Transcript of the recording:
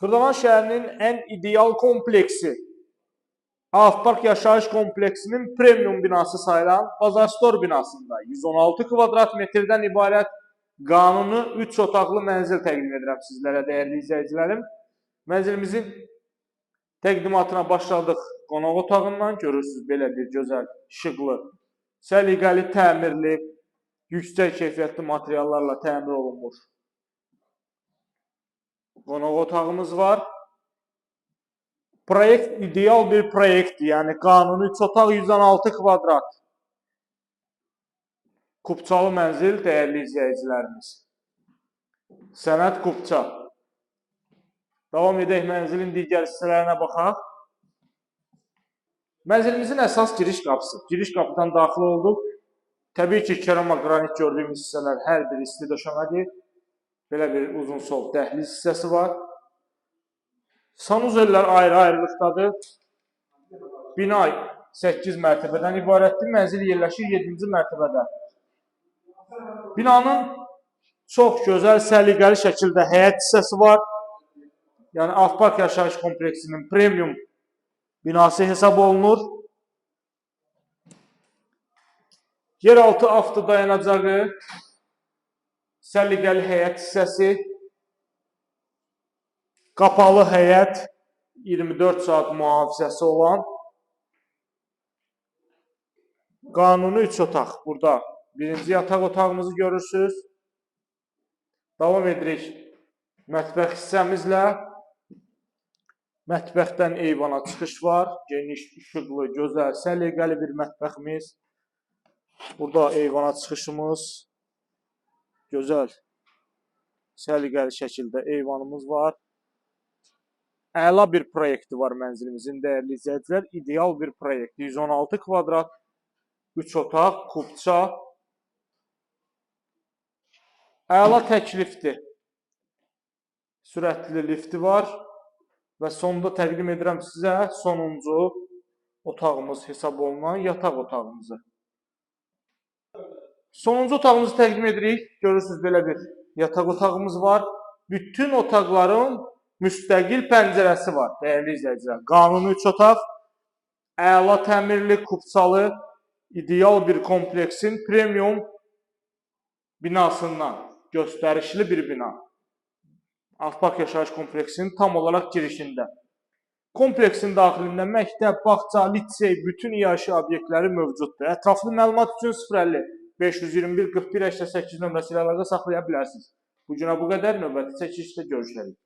Xırdalan şəhərinin ən ideal kompleksi, Avpark yaşayış kompleksinin premium binası sayılan Bazar Store binasında 116 kvadrat metrdən ibarət qanuni 3 otaqlı mənzil təqdim edirəm sizlərə, dəyərli izləyicilərim. Mənzilimizin təqdimatına başladıq qonaq otağından. Görürsünüz, belə bir gözəl, işıqlı, səliqəli, təmirli, yüksək keyfiyyətli materiallarla təmir olunmuş qonaq otağımız var. Proyekt ideal bir proyektdir. Yəni qanuni 3 otaq 116 kvadrat. Kupçalı mənzil, dəyərli izləyicilərimiz. Sənəd kupça. Davam edək, mənzilin digər hissələrinə baxaq. Mənzilimizin əsas giriş qapısı. Giriş qapıdan daxil olduq. Təbii ki, kerama qranit gördüyümüz hissələr hər biri isti döşəmədir. Belə bir uzun sol dəhliz hissəsi var. Sanuzellər ayrı-ayrılıqdadır. Bina 8 mərtəbədən ibarətdir. Mənzil yerləşir 7-ci mərtəbədə. Binanın çox gözəl, səliqəli şəkildə həyət hissəsi var. Yəni Avpark yaşayış kompleksinin premium binası hesab olunur. Yeraltı avto dayanacağı, səliqəli həyət hissəsi, qapalı həyət, 24 saat mühafizəsi olan qanuni 3 otaq. Burada birinci yataq otağımızı görürsünüz. Davam edirik mətbəx hissəmizlə. Mətbəxdən eyvana çıxış var. Geniş, işıqlı, gözəl, səliqəli bir mətbəximiz. Burada eyvana çıxışımız. Gözəl, səliqəli şəkildə eyvanımız var. Əla bir proyekti var mənzilimizin, dəyərli izləyicilər. İdeal bir proyekt. 116 kvadrat, 3 otaq, kupça. Əla təklifdir. Sürətli lifti var. Və sonda təqdim edirəm sizə sonuncu otağımız hesab olunan yataq otağımızı. Sonuncu otağımızı təqdim edirik. Görürsünüz, belə bir yataq otağımız var. Bütün otaqların müstəqil pəncərəsi var, dəyərli izləyicilər. Qanuni 3 otaq, əla təmirli, kupçalı, ideal bir kompleksin premium binasından göstərişli bir bina. Avpark yaşayış kompleksinin tam olaraq girişində. Kompleksin daxilində məktəb, bağça, lisey, bütün iaşə obyektləri mövcuddur. Ətraflı məlumat üçün 050 521 41 88 nömrəsi ilə əlaqə saxlaya bilərsiniz. Bu günə bu qədər, növbəti çəkilişdə görüşərik.